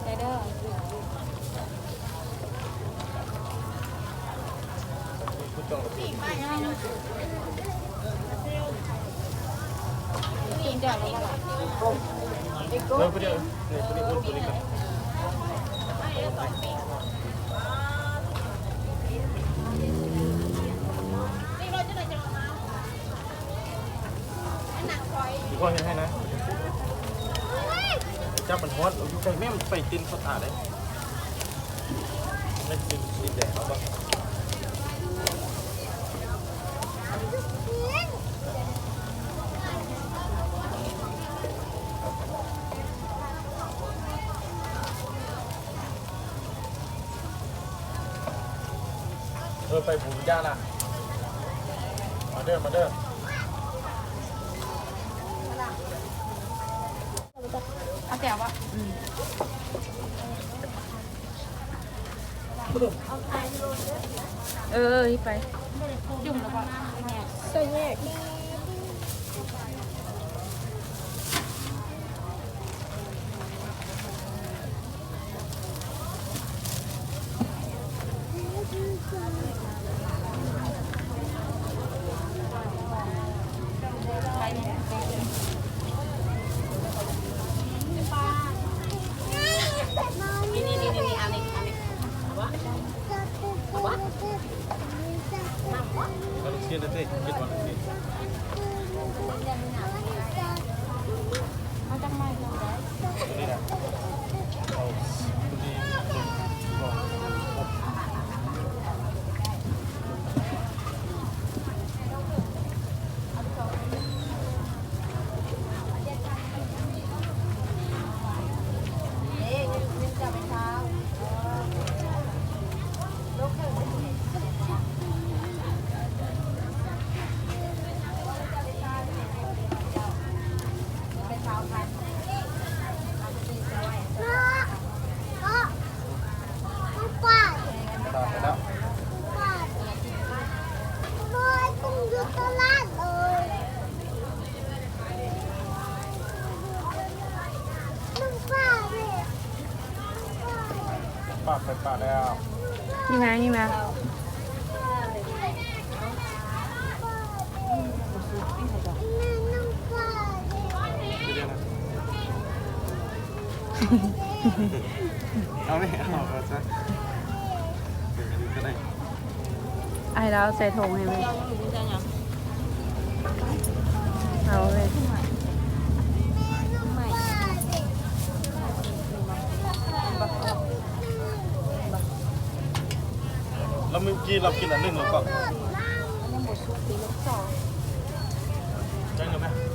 ໄດ້ເດີ. ເອີ ຜູ້ດຽວ ນີ້ ຕົວນີ້ອຸ່ນ ຕົວນີ້ກ່ອນ. ອີ່ພໍ່ເຮັດໃຫ້ນະ. ຈັບມັນຮອດ ເອົາຢູ່ໃກ້ແມ່ ມັນໄປຕິນເຂົ້າຕາເດ້. ເອີ ໄປບູຊາລະ. ມາເດີ ມາເດີ. ເອົາແຈ່ວບໍ່? ອືມ ເອີ ໄປ ຈຸ່ມແລ້ວກໍແຍກ ໃສ່ແຍກ. ນີ້ໆໆໆ ເອົານີ້ ເອົານີ້ ເອົາບໍ່? ເອົາບໍ່? ເອົາລູກຊິ້ນເດ້ ກິນບໍ່ລູກຊິ້ນ? ເອົາຈັກໄມ້ກໍໄດ້ ຕົວນີ້ນະ ເອົາຕົວນີ້ ປາກ ໄປປາກແລ້ວ. ນີ້ມາ ນີ້ມາ. ເອົາແມ່ ເອົາ ເອົາຊະ ເປັນອັນນີ້ກໍໄດ້. ໃຫ້ລາວໃສ່ຖົງໃຫ້ແມ່ ເອົາເລີຍ. ແລ້ວມື້ກີ້ລາວກິນອັນໜຶ່ງແລ້ວກໍ ມັນຍັງບໍ່ສຸກຕິ ລູກສາວ ຈັ່ງໄດ້ໄໝ?